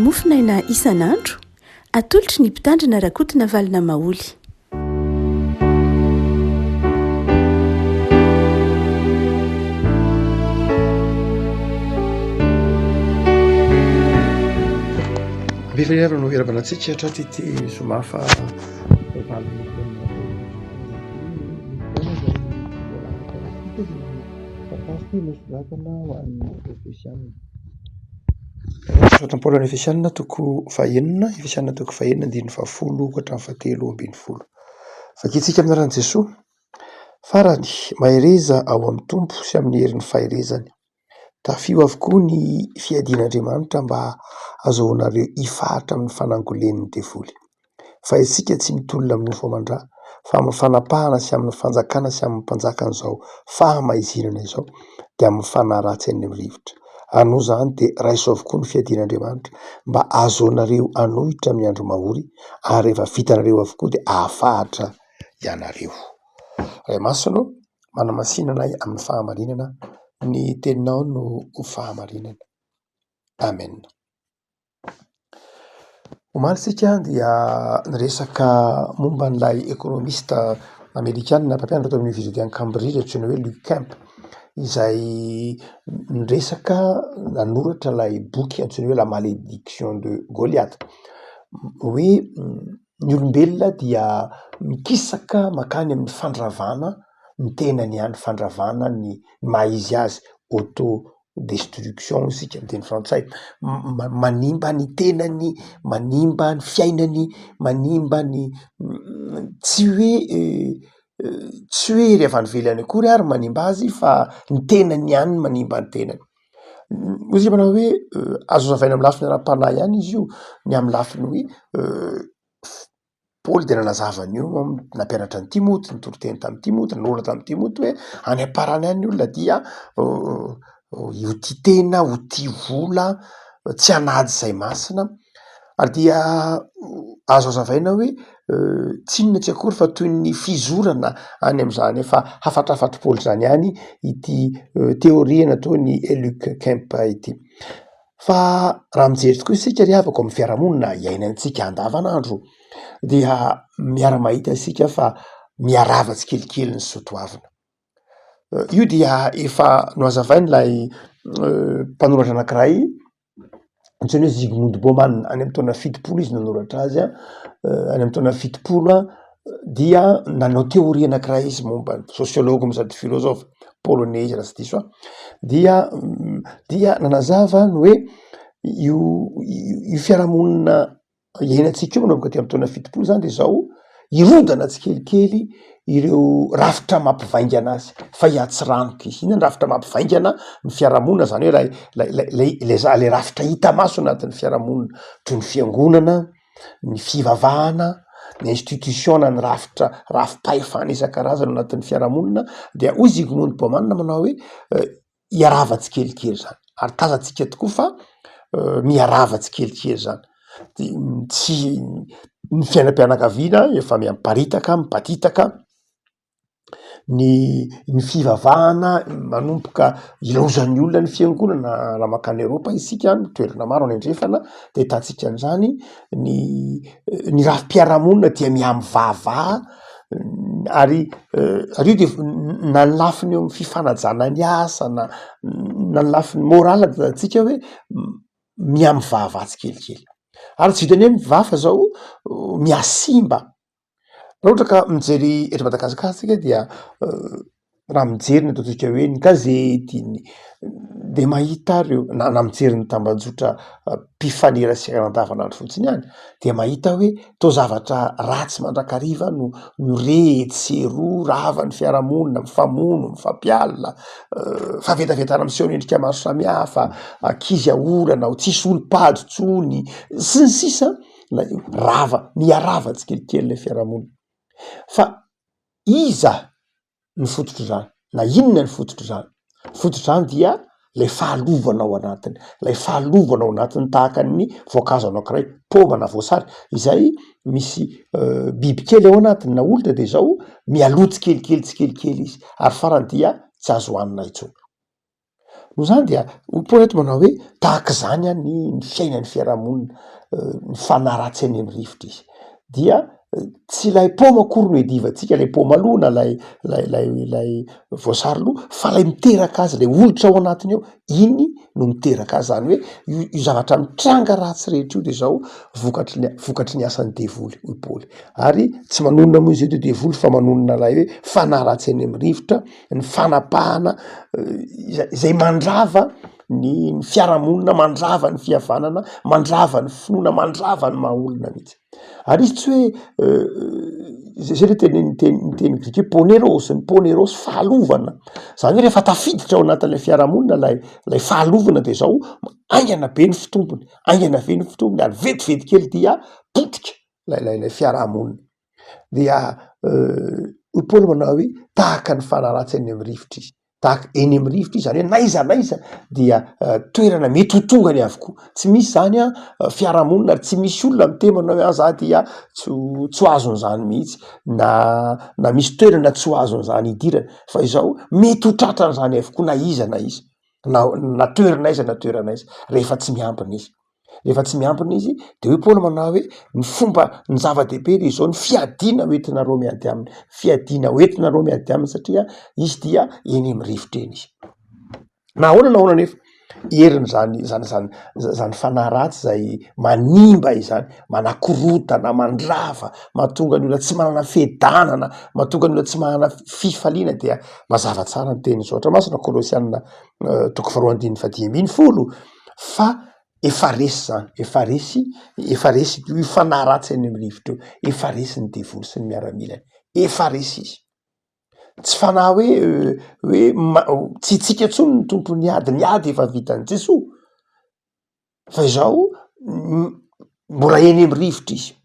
Mofonaina isan'andro, atolotry ny Mpitandrina Rakotonavalona Maholy. Ambifaliana no iarahabana antsika hatraty ity zoma faha Taratasy nosoratana ho an'ny Efesiana. Nosoratan'i Paoly ho an'ny Efesiana toko fahenina, Efesiana toko fahenina andininy fahafolo ka hatramin'ny fahatelo ambin'ny folo. Vakintsika amin'ny anaran'i Jesoa. Farany, mahereza ao amin'ny Tompo sy amin'ny herin'ny faherezany. Tafio avokoa ny fiadian'Andriamanitra mba hahazoanareo hifaritra amin'ny fanangolen'ny devoly. Fa isika tsy mitolona amin'ny nofo aman-dra, fa amin'ny fanapahana sy amin'ny fanjakana sy amin'ny mpanjakan'izao fahamaizinana izao, dia amin'ny fanahy ratsy any amin'ny rivotra. Ary noho izany dia raiso avokoa ny fiadian'Andriamanitra mba hahazoanareo hanohitra amin'ny andro mahory, ary rehefa vitanareo avokoa dia hahafahatra ianareo. Ray Masina ô, manamasina anay amin'ny fahamarinana, ny teninao no ho fahamarinana. Amen. Omaly isika dia niresaka momba an'ilay ekonomista amerikana mpampianatra tao amin'ny oniversite any Cambridge antsoina hoe Luke Kemp, izay niresaka nanoratra ilay boky antsoina hoe La malédiction de Goliath, hoe ny olombelona dia mikisaka mankany amin'ny fandravana ny tenany ihany, fandravana ny maha izy azy, auto destruction hoy isika amin'ny teny frantsay, manimba ny tenany, manimba ny fiainany, manimba ny tsy hoe tsy hoe ery avy any ivelany akory ary manimba azy fa ny tenany ihany no manimba ny tenany. Hoy isika manao hoe azo hazavaina amin'ny lafiny ara-panahy ihany izy io, ny amin'ny lafiny hoe Paoly dia nanazava an'io, nampianatra an'i Timoty, nitoriteny tamin'i Timoty, nanoratra tamin'i Timoty hoe any am-parany any ny olona dia ho tia tena, ho tia vola, tsy hanaja izay masina. Ary dia azo hazavaina hoe tsy inona tsy akory fa toy ny fizorana any amin'izany efa hafatrafatr'i Paoly izany ihany ity teoria nataon'i Luc Kemp ity. Fa raha mijery tokoa isika ry havako amin'ny fiarahamonina iainantsika andavanandro dia miara-mahita isika fa miharava tsikelikely ny soatoavina. Io dia efa nohazavain'ilay mpanoratra anankiray antsoina hoe Zygmunt Bauman, any amin'ny taona 70 izy nanoratra azy an, any amin'ny taona 70 an dia nanao teoria anankiray izy momba ny sosiology no sady filôzôfa poloney izy raha tsy diso aho, dia dia nanazava ny hoe io io fiarahamonina iainantsika io manomboka aty amin'ny taona 70 zany de zao, hirodana tsikelikely ireo rafitra mampivaingana azy fa hiatsiranoka izy. Inona ny rafitra mampivaingana ny fiarahamonina zany hoe lay lay lay lay za- lay rafitra hita maso anatin'ny fiarahamonina toy ny fiangonana, ny fivavahana, ny institution na ny rafitra rafi-pahefana isan-karazany ao anatin'ny fiarahamonina dia hoy Zygmunt Bauman manao hoe hiarava tsikelikely zany ary tazantsika tokoa fa miharava tsikelikely zany de tsy ny fiainam-pianakaviana efa miha-miparitaka mipatitaka. Ny ny fivavahana manomboka ilaozan'ny olona ny fiangonana raha mankany Eropa isika, ny toerana maro any andrefana de ahitantsika an'izany, ny ny rafi-piarahamonina dia miha-mivahavaha ary ary io de na ny lafiny eo am'fifanajana ny asa na na ny lafiny môrala de hitantsika hoe miha-mivahavaha tsikelikely ary tsy vitan'ny hoe mivaha fa zao mihasimba. Raha ohatra ka mijery eto Madagasikara tsika dia raha mijery ny ataontsika hoe ny gazety, ny de mahita ireo na na mijery ny tambajotra mpifanerasera andavanandro fotsiny ihany de mahita hoe toa zavatra ratsy mandrakariva no no re etsy sy eroa, rava ny fiarahamonina, mifamono, mifampialona, fahavetavetana miseho amin'ny endrika maro samihafa, ankizy aorana, tsisy olom-pady intsony sy ny sisa. Ilay rava, miharava tsikelikely ilay fiarahamonina. Fa iza no fototr'izany na inona ny fototr'izany? Fototr'izany dia ilay fahalovana ao anatiny, ilay fahalovana ao anatiny tahaka ny voankazo anankiray, paoma na voasary izay misy bibikely ao anatiny na olitra de zao mialoha tsikelikely tsikelikely izy ary farany dia tsy azo hohanina intsony. Noho izany dia hoy Paoly eto manao hoe tahaka izany ny ny fiainan'ny fiarahamonina, ny fanahy ratsy eny amin'ny rivotra izy. Dia tsy ilay paoma akory no iadivantsika, ilay paoma lo na ilay ilay ilay ilay voasary lo fa ilay miteraka azy, ilay olitra ao anatiny ao, iny no miteraka azy. Zany hoe io io zavatra mitranga ratsy rehetra io de zao vokatry ny vokatry ny asan'ny devoly hoy Paoly. Ary tsy manonona moa izy io de devoly fa manonona ilay hoe fanahy ratsy eny amin'ny rivotra, ny fanapahana izay izay mandrava ny ny fiarahamonina, mandrava ny fihavanana, mandrava ny finoana, mandrava ny maha olona mihitsy. Ary izy tsy hoe zay zay le teneniny teny ny teny grika hoe poneros, ny poneros fahalovana, zany hoe rehefa tafiditra ao anatin'ilay fiarahamonina lay lay fahalovana de zao haingana be ny fitombony, haingana be ny fitombony ary vetivety kely dia potika lay lay lay fiarahamonina. Dia hoy Paoly manao hoe tahaka ny fanaratsy eny amin'ny rivotra izy. Tahaka eny amin'ny rivotra izy, zany hoe n'aiza n'aiza dia toerana mety ho tongany avokoa. Tsy misy zany an fiarahamonina ary tsy misy olona miteny manao hoe ah za dia tsy ho tsy ho azon'izany mihitsy na na misy toerana tsy ho azon'izany idirana fa izao mety ho tratran'izany avokoa na iza na iza na na toerana aiza na toerana aiza rehefa tsy miambina izy. Rehefa tsy miambina izy de hoy Paoly manao hoe ny fomba ny zava-dehibe de izao ny fiadiana ho entinareo miady aminy, fiadiana ho entinareo miady aminy satria izy dia eny amin'ny rivotra eny izy. Na ahoana na ahoana anefa herin'izany zany zany zany fanahy ratsy zay manimba izany, manakorontana, mandrava, mahatonga ny olona tsy manana fiadanana, mahatonga ny olona tsy manana fifaliana dia mazava tsara ny tenin'ny soratra masina Kolosiana toko faharoa andininy fahadimy ambin'ny folo fa efa resy zany, efa resy, efa resy io fanahy ratsy any amin'ny rivotra io, efa resy ny devoly sy ny miaramilany, efa resy izy. Tsy fanahy hoe hoe ma- tsy itsika intsony ny tompon'ny ady, ny ady efa vitan'i Jesoa fa izao mbola eny amin'ny rivotra izy.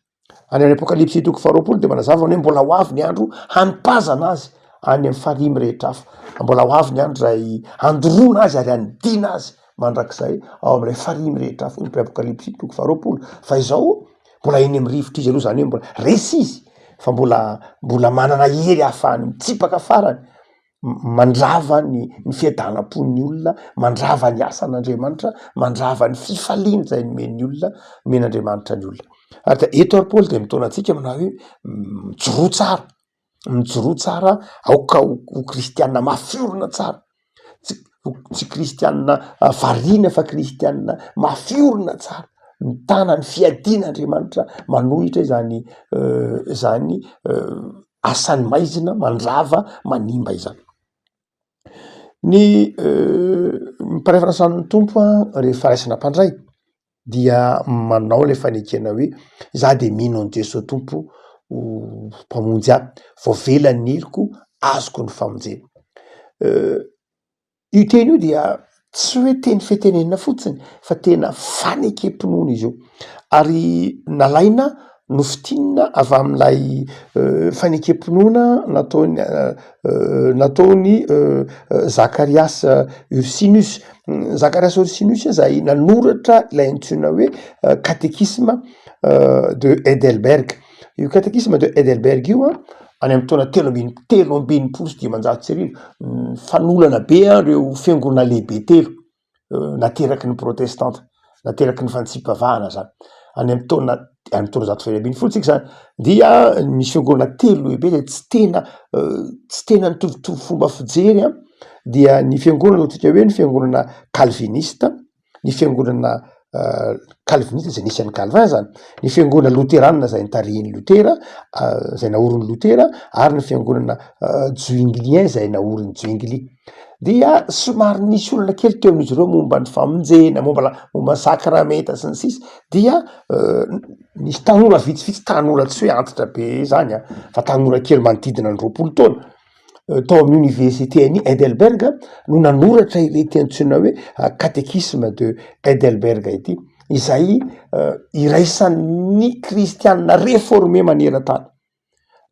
Any amin'ny Apokalypsy toko faharoapolo dia manazava ny hoe mbola ho avy ny andro hanipazana azy any amin'ny farihy mirehitra afo. Mbola ho avy ny andro izay handoroana azy ary hanidiana azy mandrakizay ao amin'ilay farihy mirehitra afo, ny Apokalypsy toko faharoapolo. Fa izao mbola eny amin'ny rivotra izy aloha, izany hoe mbola resy izy fa mbola mbola manana hery ahafahany mitsipaka farany. mandrava ny ny fiadanam-pon'ny olona, mandrava ny asan'Andriamanitra, mandrava ny fifaliana izay nomen'ny olona, nomen'Andriamanitra ny olona. Ary dia eto ary Paoly dia mitaona antsika manao hoe mijoroa tsara, mijoroa tsara, aoka ho ho kristiana mafy orina tsara, tsy tsy kristiana variana fa kristiana mafy orina tsara, mitana ny fiadian'Andriamanitra manohitra izany izany asan'ny maizina mandrava manimba izany. Ny mpiray fanasan'ny Tompo a rehefa raisina mpandray dia manao ilay fanekena hoe za de mino an'i Jesoa Tompo ho mpamonjy ahy, voavela ny heloko, azoko ny famonjena. Io teny io dia tsy hoe teny fitenenana fotsiny fa tena fanekem-pinoana izy io, ary nalaina nofintinina avy amin'ilay fanekem-pinoana nataony nataon'i Zakarias Ursinus. Zakarias Ursinus izay nanoratra ilay antsoina hoe Catéchisme de Heidelberg. Io Catéchisme de Heidelberg io an, any amin'ny taona telo ambin'ny 1563, nifanolana be an ireo fiangonana lehibe telo nateraky ny protestanta, nateraky ny fanitsipavahana zany, any amin'ny taona any amin'ny taonjato faha 11 tsika zany, dia nisy fiangonana telo lehibe zay tsy tena tsy tena nitovitovy fomba fijery an, dia ny fiangonana ataontsika hoe ny fiangonana kalvinista, ny fiangonana kalvinista zay nisy an'i Calvin zany, ny fiangonana loterana zay notarihin'i Lotera zay naorin'i Lotera ary ny fiangonana Zwinglien zay naorin'i Zwingli. Dia somary nisy olana kely teo amin'izy ireo momba ny famonjena, momba la- momba ny sakramenta sy ny sisa dia nisy tanora vitsivitsy, tanora tsy hoe antitra be zany an, fa tanora kely manodidina ny 20 taona tao amin'ny oniversite an'i Heidelberg no nanoratra ilay antsoina hoe Catéchisme de Heidelberg ity, izay iraisan'ny kristianina réformé maneran-tany.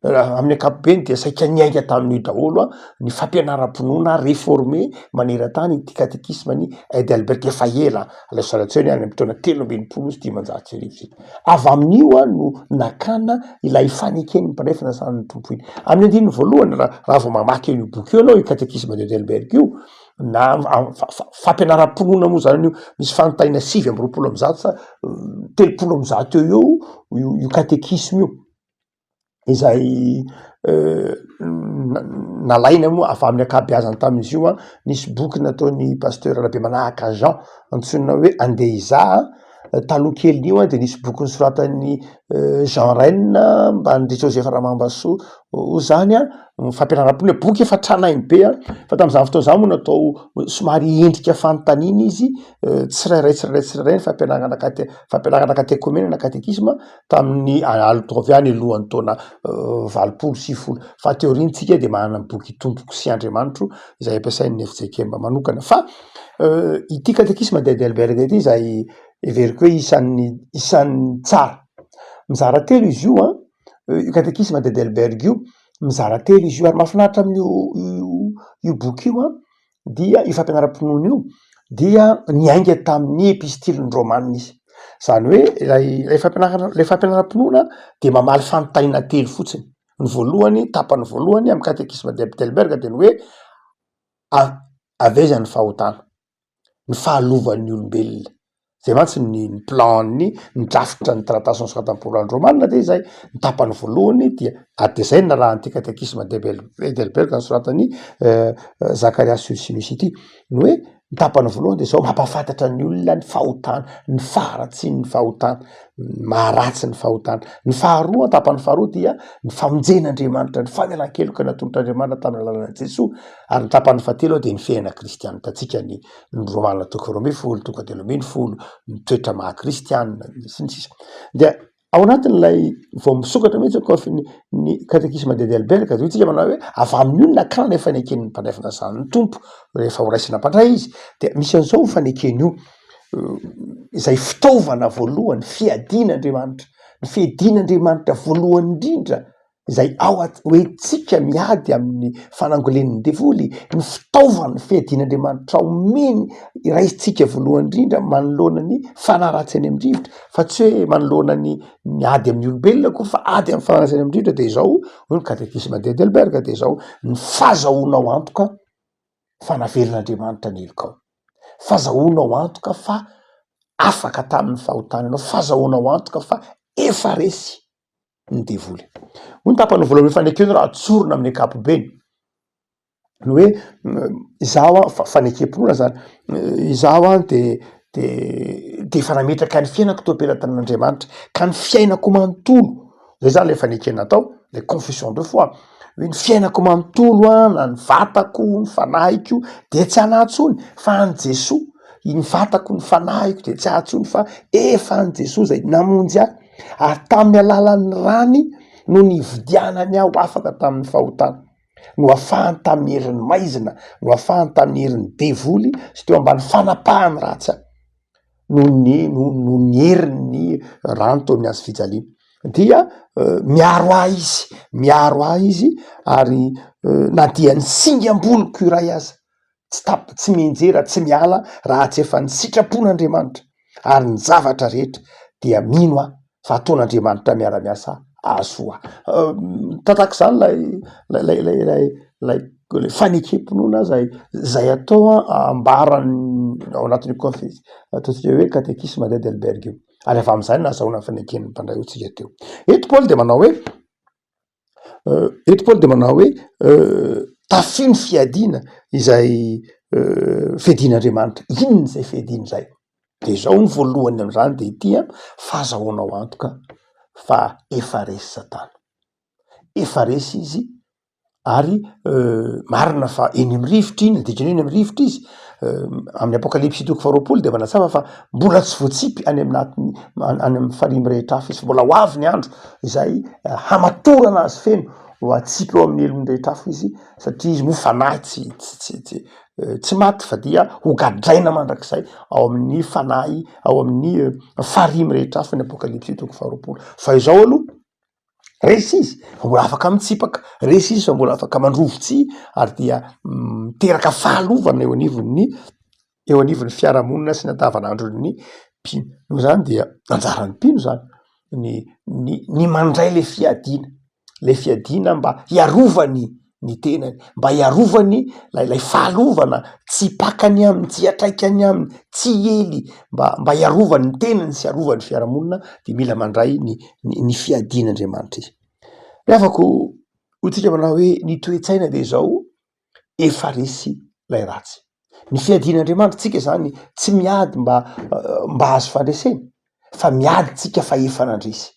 Raha amin'ny ankapobeny dia saika niainga tamin'io daholo ny fampianaram-pinoana réformé maneran-tany ity Catéchisme an'i Heidelberg efa ela, alaivo sary an-tsaina any amin'ny taona 1563 izay. Avy amin'io no nakana ilay faneken'ny mpandray fanasan'ny Tompo iny. Amin'ny andininy voalohany, raha vao mamaky an'io boky io ianao, io Catéchisme de Heidelberg io, na fampianaram-pinoana moa zany io, misy fanontaniana 129 sa 130 eo eo io io katekisma io. Izay nalaina moa avy amin'ny ankabeazany tamin'izy io an, nisy boky nataon'ny pasteur Rabemanahaka Jean antsoina hoe andeha hizaha, taloha kelin'io an de nisy boky nosoratan'i Jean Reine mbamin'i Joseph Ramambasoa zany an, fampianaram-pinoana, boky efa tranainy be an, fa tamin'izany fotoana izany moa natao somary endrika fanontaniana izy tsirairay tsirairay tsirairay ny fampianarana kate- fampianarana katekomena na katekisma tamin'ny avy any alohan'ny taona 90, fa aty aoriana tsika de manana ny boky Tompoko sy Andriamanitro izay ampiasain'ny fjkm manokana. Fa ity katekisma d'Heidelberg ity izay heveriko hoe isan'ny isan'ny tsara. Mizara telo izy io an, io katekisma d'Heidelberg io, mizara telo izy io ary mahafinaritra amin'io io boky io an, dia io fampianaram-pinoana io dia niainga tamin'ny epistilin'ny Romana izy. Izany hoe ilay ilay fampianarana ilay fampianaram-pinoana dia mamaly fanontaniana telo fotsiny. Ny voalohany, tapany voalohany amin'ny katekisma d'Heidelberg dia ny hoe a- avy aiza ny fahotana? Ny fahalovan'ny olombelona. Zay mantsy ny ny plan-ny, ny drafitra ny taratasy nosoratan'i Paoly ho an'ny Romana dia izay. Ny tapany voalohany dia ary dia izay no narahan'ity katekisma d'Hebel- Heidelberg nosoratan'i Zacharias Ursinus ity. Ny hoe ny tapany voalohany dia izao, mampahafantatra ny olona ny fahotana, ny faharatsian'ny fahotana, ny maharatsy ny fahotana. Ny faharoa, tapany faharoa dia ny famonjen'Andriamanitra, ny famelan-keloka natolotr'Andriamanitra tamin'ny alalan'i Jesoa. Ary ny tapany fahatelo dia ny fiainana kristiana. Hitantsika ny ny Romana toko 12, toko 13, ny toetra maha kristianina, sy ny sisa. Dia ao anatin'ilay vao misokatra mihitsy ny ny, ny katekisma d'Heidelberg, dia hoy tsika manao hoe avy amin'io no nakana ilay faneken'ny mpandray fanasan'ny Tompo, rehefa ho raisina mpandray izy, dia misy an'izao io fanekena io, izay fitaovana voalohany fiadian'Andriamanitra, ny fiadian'Andriamanitra voalohany indrindra izay ao at- hoentintsika miady amin'ny fanangolen'ny devoly, ny fitaovan'ny fiadian'Andriamanitra omeny raisintsika voalohany indrindra manoloana ny fanahy ratsy any amin'ny rivotra, fa tsy hoe manoloana ny ny ady amin'ny olombelona akory fa ady amin'ny fanahy ratsy any amin'ny rivotra de izao, hoy ny katekisma d'Heidelberg de izao, ny fazahoanao antoka fa naverin'Andriamanitra ny helokao, fazahoanao antoka fa afaka tamin'ny fahotana ianao, fazahoanao antoka fa efa resy ny devoly. Hoy ny tapany voalohany amin'ny fanekena raha tsorina amin'ny ankapobeny, ny hoe izaho an, fanekem-pinoana zany, izaho an de de de efa nametraka ny fiainako teo am-pelatanan'Andriamanitra, ka ny fiainako manontolo, zay zany le fanekena atao, le confession de foi, hoe ny fiainako manontolo an, na ny vatako, ny fanahiko de tsy anah tsony fa an'i Jesoa, ny vatako, ny fanahiko de tsy ahy tsony fa efa an'i Jesoa zay namonjy ahy. Ary tamin'ny alalan'ny rany no nividianany ahy ho afaka tamin'ny fahotana, noafahany tamin'ny herin'ny maizina, noafahany tamin'ny herin'ny devoly sy teo ambany fanapahany ratsy ahy, noho ny noho ny herin'ny rany teo amin'ny hazo fijaliana. Dia miaro ahy izy, miaro ahy izy ary na dia ny singam-boloko iray aza tsy tap- tsy mianjera, tsy miala raha tsy efa ny sitrapon'Andriamanitra ary ny zavatra rehetra dia mino aho fa ataon'Andriamanitra miara-miasa ahasoa ahy. Tataka izany lay lay lay lay lay lay fanekem-pinoana zay zay atao an ambaran'ny ao anatin'io confe- ataontsika hoe katekisma d'Heidelberg io ary avy amin'izay no nahazahoana ny faneken'ny mpandray hoy tsika teo. Eto Paoly dia manao hoe Eto Paoly dia manao hoe tafio ny fiadiana izay fiadian'Andriamanitra. Inona izay fiadiana izay? De izao ny voalohany amin'izany de ity an, fahazahoanao antoka fa efa resy Satana, efa resy izy ary marina fa eny amin'ny rivotra iny, ny dikany hoe eny amin'ny rivotra izy, amin'ny apokalypsy toko faharoapolo de manazava fa mbola tsy voatsipy any aminatiny any amin'ny farihy mirehitra afo izy fa mbola ho avy ny andro izay hamatorana azy feno ho atsipy eo amin'ny helo mirehitra afo izy satria izy moa fanahy tsy tsy tsy tsy tsy maty fa dia ho gadraina mandrakizay ao amin'ny fanahy ao amin'ny farihy mirehitra afo ny apokalypsy toko faharoapolo fa izao aloha Resy izy fa mbola afaka mitsipaka, resy izy fa mbola afaka mandrovi-tsihy ary dia miteraka fahalovana eo anivon'ny eo anivon'ny fiarahamonina sy ny andavanandron'ny mpino. Noho izany dia anjaran'ny mpino zany ny ny ny mandray le fiadiana, le fiadiana mba hiarovany. ny tenany, mba hiarovany lay lay fahalovana tsy hipakany aminy, tsy hiatraikany aminy, tsy hiely, mba mba hiarovany ny tenany sy hiarovany ny fiarahamonina de mila mandray ny ny fiadian'Andriamanitra izy. Ry havako, hoy tsika manao hoe ny toe-tsaina de zao, efa resy lay ratsy. Ny fiadian'Andriamanitra, tsika zany tsy miady mba mba hahazo fandresena fa miady tsika fa efa nandresy.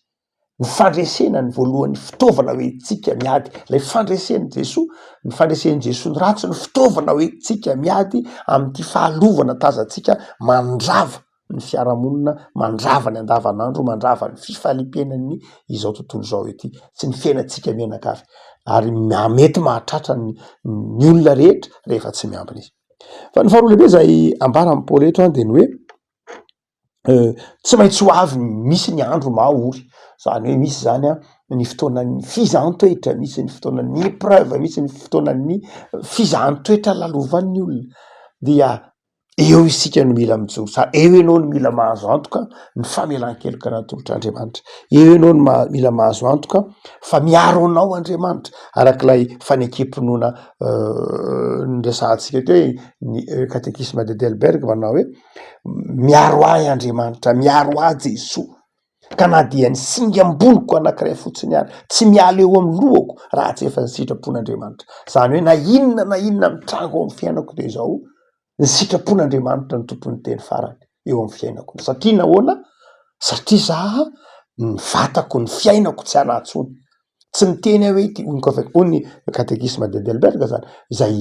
Ny fandresena ny voalohan'ny fitaovana hoentintsika miady, lay fandresen'i Jesoa, ny fandresen'i Jesoa ny ratsy no fitaovana hoentintsika miady amin'ity fahalovana tazantsika mandrava ny fiarahamonina, mandrava ny andavanandro, mandrava ny fifaliam-piainan'ny izao tontolo izao ity sy ny fiainantsika mianakavy ary mety mahatratra ny ny olona rehetra rehefa tsy miambina izy. Fa ny faharoa lehibe izay ambaran'i Paoly eto dia ny hoe tsy maintsy ho avy misy ny andro maha ory, zany hoe misy zany an ny fotoanan'ny fizahan-toetra, misy ny fotoanan'ny épreuve, misy ny fotoanan'ny fizahan-toetra lalovan'ny olona dia Eo isika no mila mijoro tsara, eo ianao no mila mahazo antoka ny famelan-keloka natolotr'Andriamanitra, eo ianao no mila mahazo antoka fa miaro anao Andriamanitra, arak'ilay fanekem-pinoana noresahantsika teo hoe ny catéchisme d'Heidelberg manao hoe miaro ahy Andriamanitra, miaro ahy Jesoa, ka na dia ny singam-boloko anankiray fotsiny ary tsy miala eo amin'ny lohako raha tsy efa ny sitrapon'Andriamanitra. Izany hoe na inona na inona mitranga ao amin'ny fiainako dia izao, ny sitrapon'Andriamanitra no tompon'ny teny farany eo amin'ny fiainako. Satria nahoana? Satria za ny vatako, ny fiainako tsy anah intsony. Tsy miteny aho hoe ity hoy ny hoy ny catéchisme d'Heidelberg zany, izay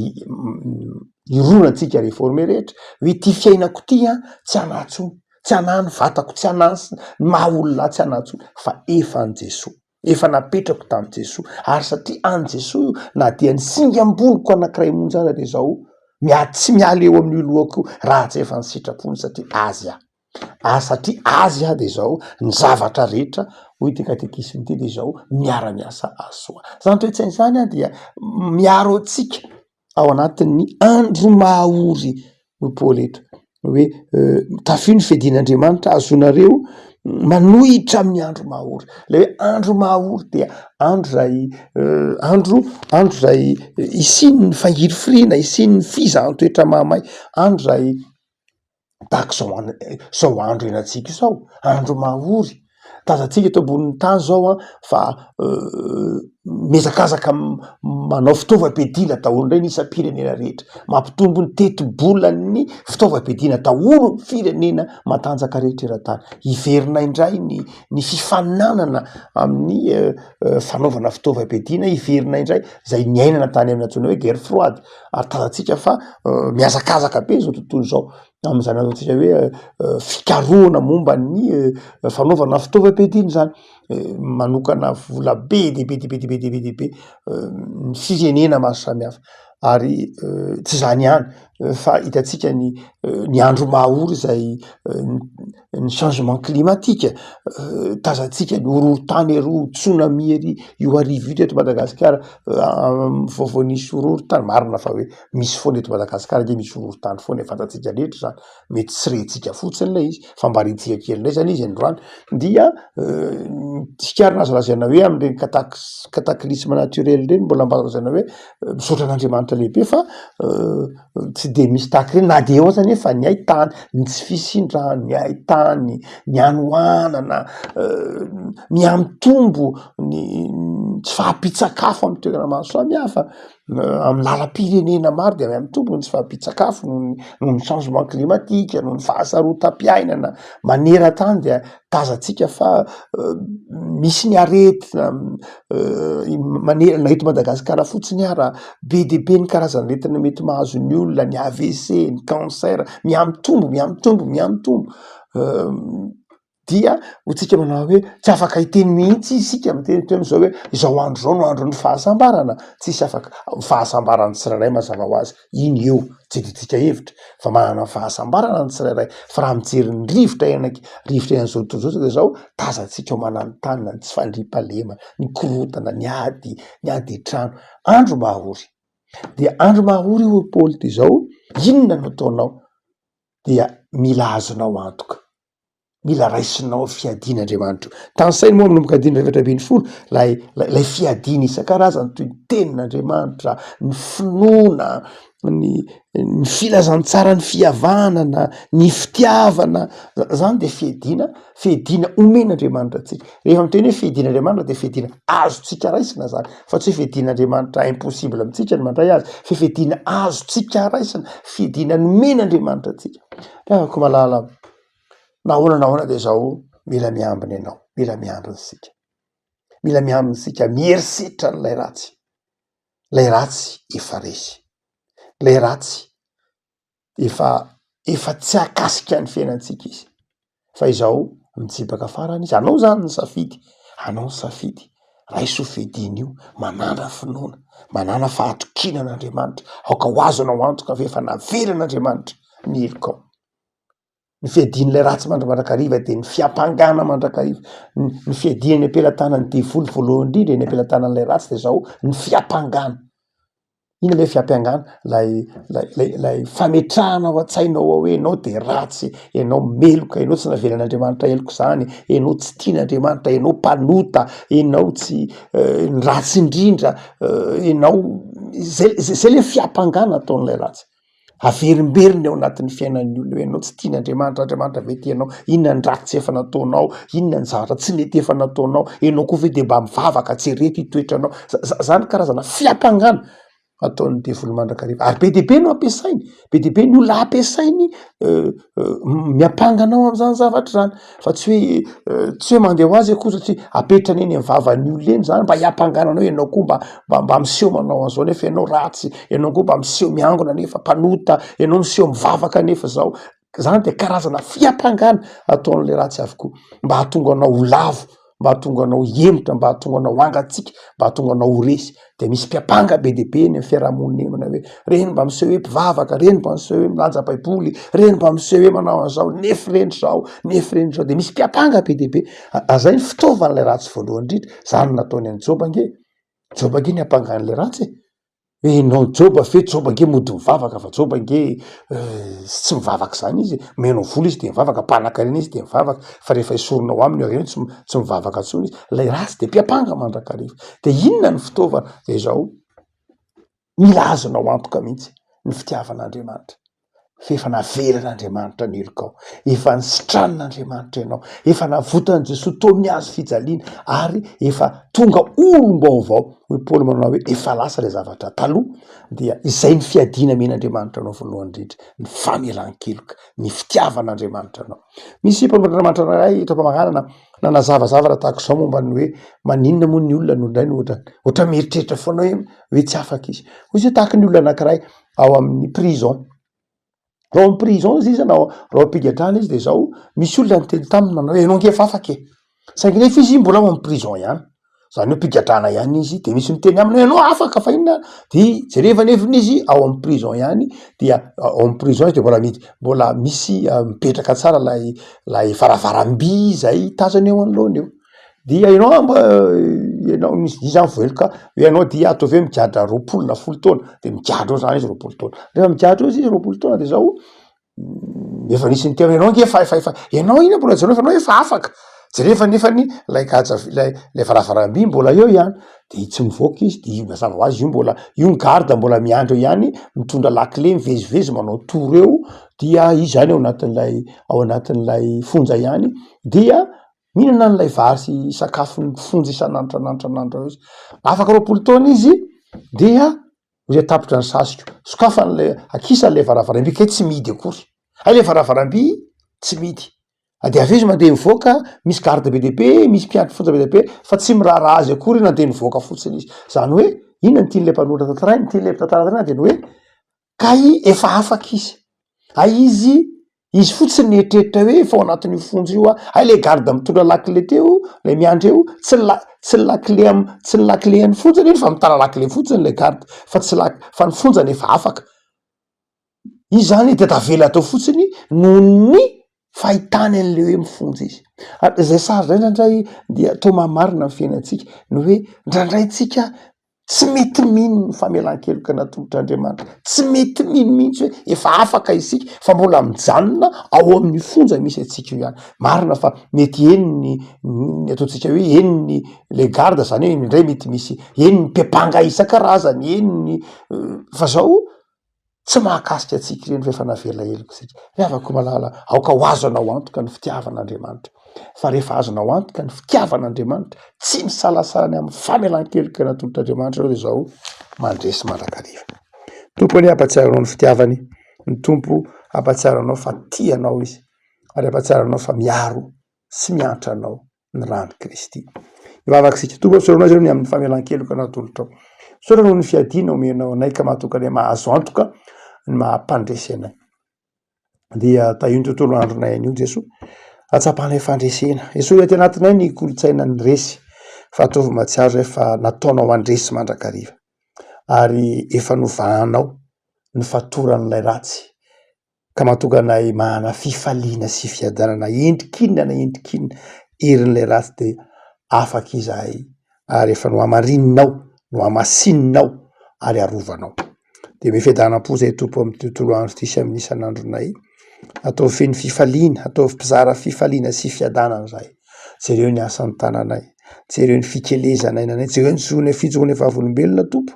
ironantsika réformé rehetra, hoe ity fiainako ity an, tsy anah intsony, tsy anah ny vatako, tsy anah ny maha olona ahy tsy anah intsony fa efa an'i Jesoa, efa napetrako tamin'i Jesoa, ary satria an'i Jesoa io na dia ny singam-boloko anankiray monja aza dia izao miady tsy miala eo amin'io lohako io raha tsy efa ny sitrapony satria azy aho. Ary satria azy aho dia izao, ny zavatra rehetra, hoy ity katekisma ity, dia izao, miara-miasa hahasoa. Izany toe-tsaina izany dia miaro antsika ao anatin'ny andro maha-ory, hoy Paoly eto, hoe tafio ny fiadian'Andriamanitra ahazoanareo manohitra amin'ny andro maha-ory. Ilay hoe andro maha-ory dia andro izay andro andro izay hisian'ny fangirifiriana, hisian'ny fizahan-toetra mahamay, andro izay Tahaka izao an- izao andro iainantsika izao, andro mahory. Tazantsika eto ambonin'ny tany izao an, fa mihazakazaka manao fitaovam-piadiana daholo indray ny isam-pirenena rehetra. Mampitombo ny teti-bolan'ny fitaovam-piadiana daholo ny firenena matanjaka rehetra eran-tany. Hiverina indray ny ny fifaninanana amin'ny fanaovana fitaovam-piadiana, hiverina indray izay niainana tany amin'ny antsoina hoe guerre froide. Ary tazantsika fa mihazakazaka be izao tontolo izao amin'izany ataontsika hoe fikarohana momba ny fanaovana fitaovam-piadiana izany. Manokana vola be dia be dia be dia be dia be dia be ny firenena maro samihafa. Ary tsy izany ihany fa hitantsika ny ny andro maha-ory izay ny changement climatique, tazantsika ny horohorontany eroa, tsunami ery, io arivo io teto Madagasikara vaovao nisy horohorontany, marina fa hoe misy foana eto Madagasikara ange misy horohorontany foana e, fantatsika rehetra zany, mety tsy rentsika fotsiny lay izy fa mba rentsika kely ndray zany izy androany, dia tsikarina azo lazaina hoe am'ireny catac- cataclysme naturel reny mbola mba azo lazaina hoe misaotra an'Andriamanitra lehibe fa tsy de misy tahaka ireny na de eo aza anefa ny haintany, ny tsy fisian-drano, ny haintany, ny hanoanana, mihamitombo ny tsy fahampian-tsakafo amin'ny toerana maro samihafa, amin'ny lalam-pirenena maro de mihamitombo ny tsy fahampian-tsakafo noho ny noho ny changement climatique, noho ny fahasarotam-piainana maneran-tany dia tazantsika fa misy ny aretina manerana eto Madagasikara fotsiny ara, be dia be ny karazana aretina mety mahazo ny olona, ny AVC, ny cancer, mihamitombo, mihamitombo, mihamitombo dia hoy tsika manao hoe tsy afaka hiteny mihitsy isika miteniteny zao hoe izao andro izao no andron'ny fahasambarana, tsisy afaka, fahasambaran'ny tsirairay mazava ho azy. iny eo tsy idiantsika hevitra fa manana ny fahasambarana ny tsirairay fa raha mijery ny rivotra iainana rivotra iainan'izao tontolo izao dia zao tazantsika ao mananontanona ny tsy fandriampahalemana, ny korontana, ny ady, ny ady an-trano, andro mahaory dia andro mahaory hoy Paoly dia izao inona no ataonao dia mila azonao antoka. Mila raisinao fiadian'Andriamanitra io. Tanisainy moa manomboka andininy 14 lay lay fiadiana isan-karazany toy ny tenin'Andriamanitra, ny finoana, ny ny filazantsara ny fihavanana, ny fitiavana, zany de fiadiana, fiadiana omen'Andriamanitra antsika. Rehefa miteny hoe fiadian'Andriamanitra de fiadiana azontsika raisina zany fa tsy hoe fiadian'Andriamanitra impossible amintsika ny mandray azy fa fiadiana azontsika raisina, fiadiana nomen'Andriamanitra antsika. Ry havako malala, Na ahoana na ahoana dia izao, mila miambina ianao, mila miambina isika. Mila miambina isika, miherisetra an'ilay ratsy. Ilay ratsy efa resy. Ilay ratsy efa efa tsy hahakasika ny fiainantsika izy. Fa izao mitsipaka farany izy, anao zany ny safidy, anao ny safidy. Raiso io fiadiana io, manàna finoana, manàna fahatokiana an'Andriamanitra, aoka ho azonao antoka fa efa navelan'Andriamanitra ny helokao. Ny fiadian'ilay ratsy mandra-mandrakariva dia ny fiampangana mandrakariva. Ny fiadiana eny am-pelatanan'ny devoly voalohany indrindra eny am-pelatanan'ilay ratsy dia izao, ny fiampangana. Inona ilay fiampangana? Ilay ilay ilay ilay fametrahana ao an-tsainao ao hoe ianao dia ratsy, ianao meloka, ianao tsy navelan'Andriamanitra heloka izany, ianao tsy tian'Andriamanitra, ianao mpanota, ianao tsy ny ratsy indrindra, ianao, zay zay ilay fiampangana ataon'ilay ratsy. Averimberina ao anatin'ny fiainan'ny olona hoe ianao tsy tian'Andriamanitra, Andriamanitra ve tia anao, inona ny ratsy efa nataonao, inona ny zavatra tsy nety efa nataonao, ianao koa ve de mba mivavaka tsy reto io toetranao, zany karazana fiampangana ataon'ny devoly mandrakariva ary be dia be no ampiasainy, be dia be ny olona ampiasainy miampanga anao am'zany zavatra zany fa tsy hoe tsy hoe mandeha ho azy akory satria apetrany eny am vavan'ny olona eny zany mba hiampangana anao ianao koa mba mba mba miseho manao an'zao nefa ianao ratsy, ianao koa mba miseho miangona nefa mpanota, ianao miseho mivavaka nefa zao, zany de karazana fiampangana ataon'le ratsy avokoa mba hahatonga anao ho lavo, mba hahatonga anao hihemotra, mba hahatonga anao hangatsiaka, mba hahatonga anao ho resy. De misy mpiampanga be dia be eny amin'ny fiarahamonina eny manao hoe reny mba miseho hoe mpivavaka, reny mba miseho hoe milanja baiboly, reny mba miseho hoe manao an'izao nefa reny zao, nefa reny zao, de misy mpiampanga be dia be. Zay ny fitaovan'ilay ratsy voalohany indrindra, zany no nataony an'i Joba ange, Joba ange niampangan'ilay ratsy e. Hoe ianao Joba ve, Joba ange mody mivavaka fa Joba ange tsy mivavaka izany izy e, omenao vola izy de mivavaka, mpanankarena izy de mivavaka, fa rehefa esorinao aminy io harena io tsy tsy mivavaka intsony izy, ilay ratsy de mpiampanga mandrakariva. De inona ny fitaovana? De izao, mila azonao antoka mihitsy ny fitiavan'Andriamanitra. Fa efa navelan'Andriamanitra ny helokao, efa nisitranin'Andriamanitra ianao, efa navotan'i Jesoa teo amin'ny hazo fijaliana ary efa tonga olom-baovao. Hoy Paoly manao hoe efa lasa ilay zavatra taloha, dia izay ny fiadiana amen'Andriamanitra anao voalohany indrindra, ny famelan-keloka, ny fitiavan'Andriamanitra anao. Misy mpanompon'Andriamanitra iray eto am-pamaranana nanazava zavatra tahaka izao momba ny hoe maninona moa ny olona no indray no ohatra ohatra mieritreritra foana hoe hoe tsy afaka izy. Hoy izy hoe tahaka ny olona anankiray ao amin'ny prison, ao amin'ny prison izy izy na ao am-pigadrana izy de zao misy olona niteny taminy manao hoe ianao ange efa afaka e, saingy nefa izy mbola ao amin'ny prison ihany, zany hoe am-pigadrana ihany izy de misy miteny aminy hoe ianao afaka fa inona de jereva nefa izy ao amin'ny prison ihany dia ao amin'ny prison izy de mbola midi- mbola misy mipetraka tsara lay lay varavaram-by zay tazany eo anoloana eo. Dia ianao angamba ianao misy dia zany voaheloka hoe ianao dia ataovy hoe migadra 20 na 10 taona de migadra eo zany izy 20 taona, rehefa migadra eo izy 20 taona de zao efa nisy niteny hoe ianao ange efa efa efa ianao iny mbola jereo fa ianao efa afaka, jereo nefany lay gadra lay lay varavaram-by mbola eo ihany de tsy mivoaka izy de mazava ho azy io mbola io ny garde mbola miandry eo ihany mitondra lakile mivezivezy manao tour eo dia izy zany ao anatin'ilay ao anatin'ilay fonja ihany dia Mihinana an'ilay vary sy sakafon'ny fonja isan'andro isan'andro isan'andro eo izy. Afaka 20 taona izy dia izay tapitra ny sasiko. Sokafany ilay, akisany ilay varavaramby kay tsy mihidy akory. Hay ilay varavaramby tsy mihidy. Dia avy eo izy mandeha mivoaka, misy garde be dia be, misy mpiandry fonja be dia be, fa tsy miraharaha azy akory nandeha nivoaka fotsiny izy. Izany hoe inona no tian'ilay mpanoratra tantaraina? Ny tian'ilay mpitantara tantaraina dia ny hoe kay efa afaka izy. Hay izy, izy fotsiny nieritreritra hoe efa ao anatin'io fonja io aho, hay le garde mitondra lakile teo, le miandry eo, tsy ny la- tsy ny lakile am- tsy ny lakile an'ny fonja anie fa mitana lakile fotsiny le garde fa tsy lak- fa ny fonjany efa afaka. Izy zany de tavela teo fotsiny noho ny fahitany an'le hoe mifonja izy. Ary zay sary zay ndraindray dia toa mahamarina ny fiainantsika, ny hoe ndraindray tsika. Tsy mety mino ny famelan-keloka natolotr'Andriamanitra. Tsy mety mino mihitsy hoe efa afaka isika fa mbola mijanona ao amin'ny fonja misy antsika io ihany. Marina fa mety eny ny ny ataontsika hoe eny ny le garde zany hoe indray mety misy eny ny mpiampanga isan-karazany, eny ny fa zao Tsy mahakasika antsika ireny fa efa navela heloka isika. Ry havako malala, aoka ho azonao antoka ny fitiavan'Andriamanitra. Fa rehefa azonao antoka ny fitiavan'Andriamanitra, tsy misalasala ny amin'ny famelan-keloka natolotr'Andriamanitra anao dia izao, mandresy mandrakariva. Tompo anie hampatsiaro anao ny fitiavany, ny Tompo hampatsiaro anao fa tia anao Izy, ary hampatsiaro anao fa miaro sy miantra anao. ny ran'i Kristy. Hivavaka isika. Tompo, misaotra anao izay ny amin'ny famelan-keloka natolotrao. Misaotra noho ny fiadiana omenao anay ka mahatonga anay mahazo antoka ny maha mpandresy anay. Dia tahio ny tontolo andronay anio Jesoa. Hatsapanay fandresena. Esory aty anatinay ny kolontsaina ny resy fa ataovy mahatsiaro izay fa nataonao handresy mandrakariva. Ary efa novahanao ny fatoran'ilay ratsy ka mahatonga anay manana fifaliana sy fiadanana endrik'inona na endrik'inona herin'ilay ratsy dia afaka izahay ary efa nohamarininao, nohamasininao ary arovanao. Dia omeo fiadanam-po izay Tompo amin'ity tontolo andro ity sy amin'ny isan'andronay. Ataovy feno fifaliana, ataovy mpizara fifaliana sy fiadanana izahay. Jereo ny asan'ny tananay, jereo ny fikelezan'ainanay, jereo ny zonay fijoroanay vavolombelona Tompo.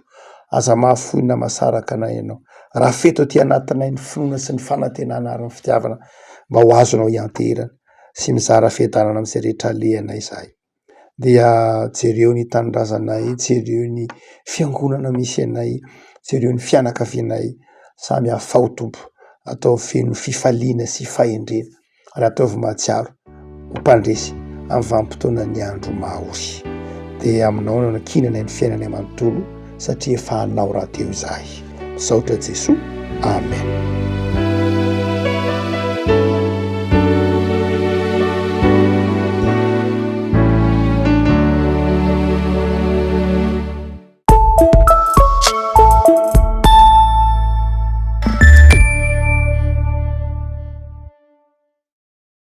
Aza mahafoy na masaraka anay Ianao. Rafeto aty anatinay ny finoana sy ny fanantenana ary ny fitiavana mba ho azonao ianteherana sy mizara fiadanana amin'izay rehetra alehanay izahay. Dia jereo ny tanindrazanay, jereo ny fiangonana misy anay, jereo ny fianakavianay, samy afaho Tompo, ataovy feno fifaliana sy fahendrena. ary ataovy mahatsiaro ho mpandresy amin'ny vanim-potoanan'ny andro mahory. Dia aminao no anankinanay ny fiainanay manontolo satria efa anao rahateo izahay. Misaotra Jesoa. Amen.